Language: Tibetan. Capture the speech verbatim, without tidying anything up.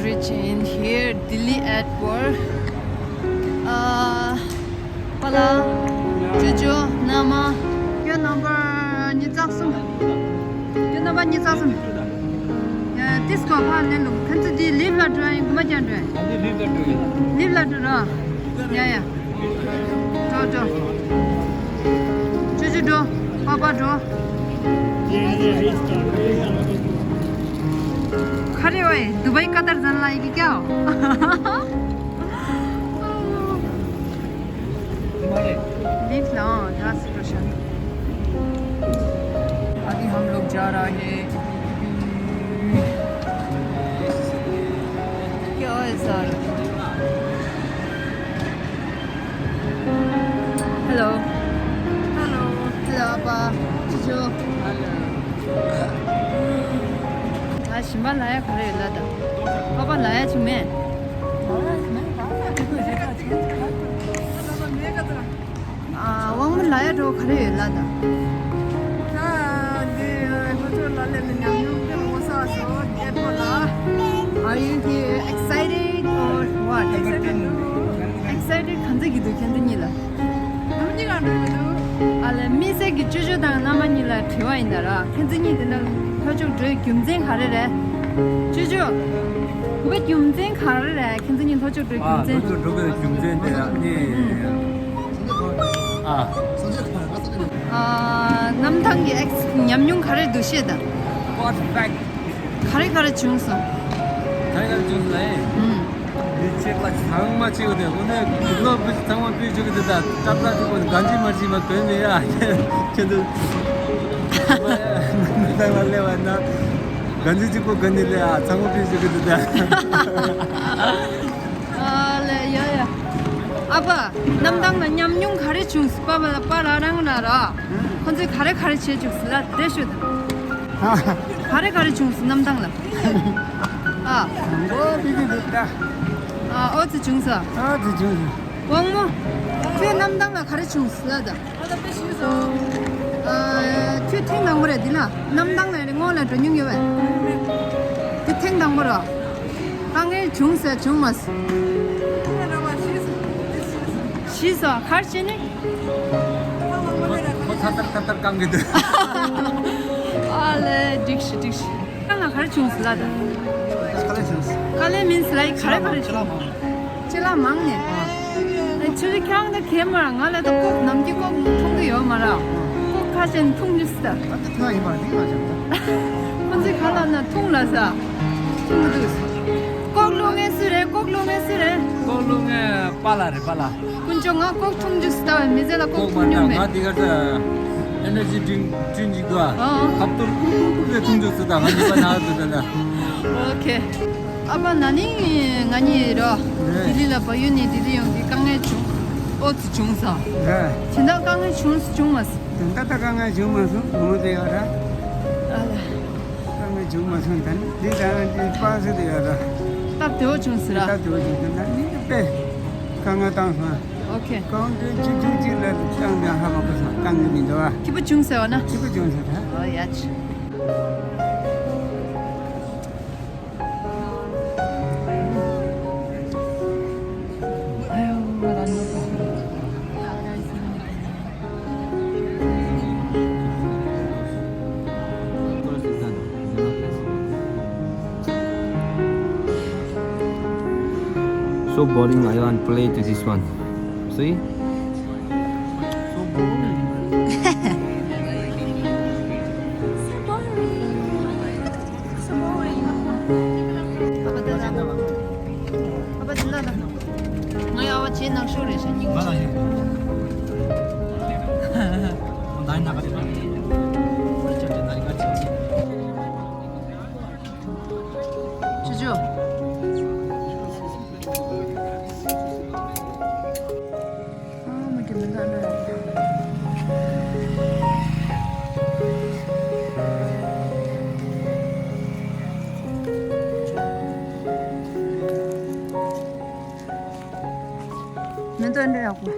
Reaching in here, Delhi airport. Uh, Pala, Jojo, Nama. Your number ཉི་ཚག་གསུམ། Your number ཉི་ཚག་གསུམ། ཡ། ཏིས་ཀོ་ཕ་ལེ་ལུ། ཁན་ཚི་དི་ལིབ་ལ་འགྲོ་ཡིན། གུ་མ་ཅན་འགྲོ་ཡིན། ལིབ་ལ་འགྲོ་ར། ཡ་ཡ། འགྲོ་འགྲོ། ཅུ་ཅུ་འགྲོ། པ་པ་འགྲོ། ཁ་རེ་ཝའི་དུ་བའི་ཀ་ཏར་ཟན་ལ་ཡི་གི་ཀྱའོ། ལིབ་ལ་ཡ་སི་རོ་ཤན། अभी हम लोग जा रहे हैं। क्या है सर? Hello. Hello. Hello, ཨ་ཕ། ཅི་ཅོ། Hello. ད་ཞིམ་པ་ལ་ཡ་ག་རེ་ཡོད་ལ་ད། ཨ་ཕ་ལ་ཡ་ཅིག་མེད། ཨ་དབང་མོ་ལ་ཡ་འགྲོ་ག་རེ་ཡོད་ལ་ད། ད་འདི་ལྷོ་ཕྱོགས་ལ་སླེབས་ནས་ཉམས་མྱོང་དེ་ངོ་ཚ་སོ་རྒྱལ་པོ་ལ། Are you here excited or what? Excited ག་ཚོད་ཀྱི་འདུག་ཁྱེད་ཚོ་གཉིས་ལ། ཨ་ལས་མི་སེར་གྱི་ཅོ་ཅོ་དང་མནའ་མ་གཉིས་ལ་དྲི་བ་ཡིན་ད་ར། ཁྱེད་ཚོ་གཉིས་དེ་འདྲ་ལྷོ་ཕྱོགས་འགྲོའི་རྒྱུ་མཚན་ག་རེ་རེད། ཅོ་ཅོ། ག་རྒྱུ་མཚན་ག་རེ་རེད། ཁྱེད་ཚོ་གཉིས་ལྷོ་ཕྱོགས་འགྲོའི་རྒྱུ་མཚན། ལྷོ་ཕྱོགས་འགྲོ་དགོས་རྒྱུ་མཚན་དེ་ར་ནི། ཨ། གནམ་ཐང་གི་ཨེགས་ཉམས་མྱོང་ག་རེ་འདུག་བཤད་དང་། Perfect. ག་རེ་ག་རེ་བྱུང་སོང་། ག་རེ་ག་རེ་བྱུང་སོང་ཨེ། ཨུམ། མི་ཆེག་ལ་ཚང་མ་ཆེ་གི་དེ་ཁོ་ནས་ལོ་བུ་ཚང་མ་ཕུལ་བཅུག་གི་འདུག་ད་སྐྲ་ཚ་ཐུག་པ་གང་ཅི་མ་ཅི་མ་དོན་མེད་ཡ། ཁྱེད་ཚོ་མི་ཚང་མ་སླེབས་པ་ན་གང་ཅི་གཅིག་པོ་ག་ནས་སླེབས་ཨ། ཚང་མ་ཕུལ་བཅུག་གི་འདུག་ད། ཨ་ལེ་ཡ་ཡ། ཨ་ཕ། གནམ་ཐང་ལ་ཉམས་མྱོང་ག་རེ་བྱུང་སོང་། པ་པ་ལ་པ་ར་རང་ལ་ར། ཁོ་ཚོས་ག་རེ་ག་རེ་བྱེད་བཅུག་སོང་ལ་དེ་ཤོད་དང་། ག་རེ་ག་རེ་བྱུང་སོང་གནམ་ཐང་ལ། ཨ། འོ་བི་གི་འདུག་ད། ཨ་ཨོ་ཙི་བྱུང་ས། ཨ་ཙི་བྱུང་སོང་། དབང་མོ། ཁྱོད་གནམ་ཐང་ལ་ག་རེ་བྱུང་སོང་ལ་ད། ཨ་ཁྱོད་ཐེངས་དང་པོ་རེད་འདི་ལ། གནམ་ཐང་ལ་རེ་སྔོན་ལ་འགྲོ་མྱོང་ཡོད་པས། འདི་ཐེངས་དང་པོ་ར། དཀའ་ངལ་བྱུང་ཟེར་བྱུང་མ་སོང་། ཤི་སོང་གར་བྱས་ནས། ཁོ་ཐར་ཐར་ཐར་ཐར་བཀང་གི་འདུག་ཨ་ལེ་འགྲིག་ཤི་འགྲིག་ཤི། ཁ་ལ་གར་བྱུང་ཟེར་ལ་ད། དཀའ་ལས་བྱུང་ཟེར། དཀའ་ལས་མིན་ཟེར་ལ་ཡི་ག་རེ་ག་རེ་བྱུང་། ལྕེ་ལ་མང་ནས། ཨ་ཆུ་ཆུ་ཁྱང་ད་གེ་མ་ར་ང་ལ་ད་ལྐོག་ནམ་གྱི་ལྐོག་འཐུང་གི་ཡོད་མ་ར། ལྐོག་ཁ་ཅན་འཐུང་རྒྱུ་སི་ད། ད་དེ་ཐོན་ཡིན་པ་རེད་ང་ཅང་ད། ཁོ་ཚོའི་ཁ་ལ་ན་འཐུང་ལ་ས། འཐུང་གི་འདུག་ལྐོག་ལོ་ངན་སུ་རེད། ལྐོག་ལོ་ངན་སུ་རེད། ལྐོག་ལོ་ངན་པཱ་ལགས་རེད་པཱ་ལགས། དཀོན་མཆོག་ང་ལྐོག་འཐུང་རྒྱུ་སི་ད་བས་མི་ཚེ་ལ་ལྐོག་ལྐོག་མ་འཐུང་རྒྱུ་རེད་མེད། ང་དེ་ག་ས་ཨེ་ནར་ཇི་ཌིང་ཀི་ཅུན་ཅིག་འདུག་ཨ། ཨ། ཁ་ཐུར་ཀུ་ཀུ་ཀུ་རེ་འཐུང་རྒྱུ་སི་ད་ང་གཉིས་པ་ན་འདུག་ད་ད། ཨོ་ཁེ། ཨ་མ་ན་ནིང་ང་གཉིས་རོ། རེད། ལྡི་ལི་ལ་བལ་ཡུལ་ནས་ལྡི་ལི་ཡོང་གི་དཀའ་ངལ་བྱུང་། ཨོ་ཙི་བྱུང་ས། རེད། དེ་འདྲ་དཀའ་ངལ་བྱུང་སུ་བྱུང་མ་སོང་། དེ་འདྲ་ད་དཀའ་ངལ་བྱུང་མ་སོང་། བུ་མོ་དེ་ཡོད་ར། ཨ་ལ། དཀའ་ངལ་བྱུང་མ་སོང་། ད་ནི་འདི་ད་ནི་འདི་སྤང་སྲིད་དེ་ཡོད་ར། སྟབས་བདེ་བོ་བྱུང་ཟེར་ར། སྟབས་བདེ་བོ་བྱུང་ཟེར་ན་ནི་དཔེ་དཀའ་ངལ་བཏང་སོང་། ཨོ་ཁེ། གང་དུ་གཅིག་གཅིག་གཅིག་ལ་བཏང་ཀྱང་ཧ་མ་གོ་སོང་། བཏང་གི་མི་འདུག་ཨ། སྐྱིད་པོ་བྱུང་ཟེར་བ་ན། སྐྱིད་པོ་བྱུང་ཟེར་ད། ཨོ་ཡ་ཆི། So boring, I want play to this one. See? So boring. ཨ་ཕ་དེ་ལ་ད། ང་ཡ་བ་ཇེ་ནག་ཤོས་རེད་ཤག་སྙིང་རྗེ། ཅོ་ཅོ། ཨ་མ་གི་མི་འདུག་ཨ་ན། མི་འདུག་ཨ་ན་ཡག་པོ།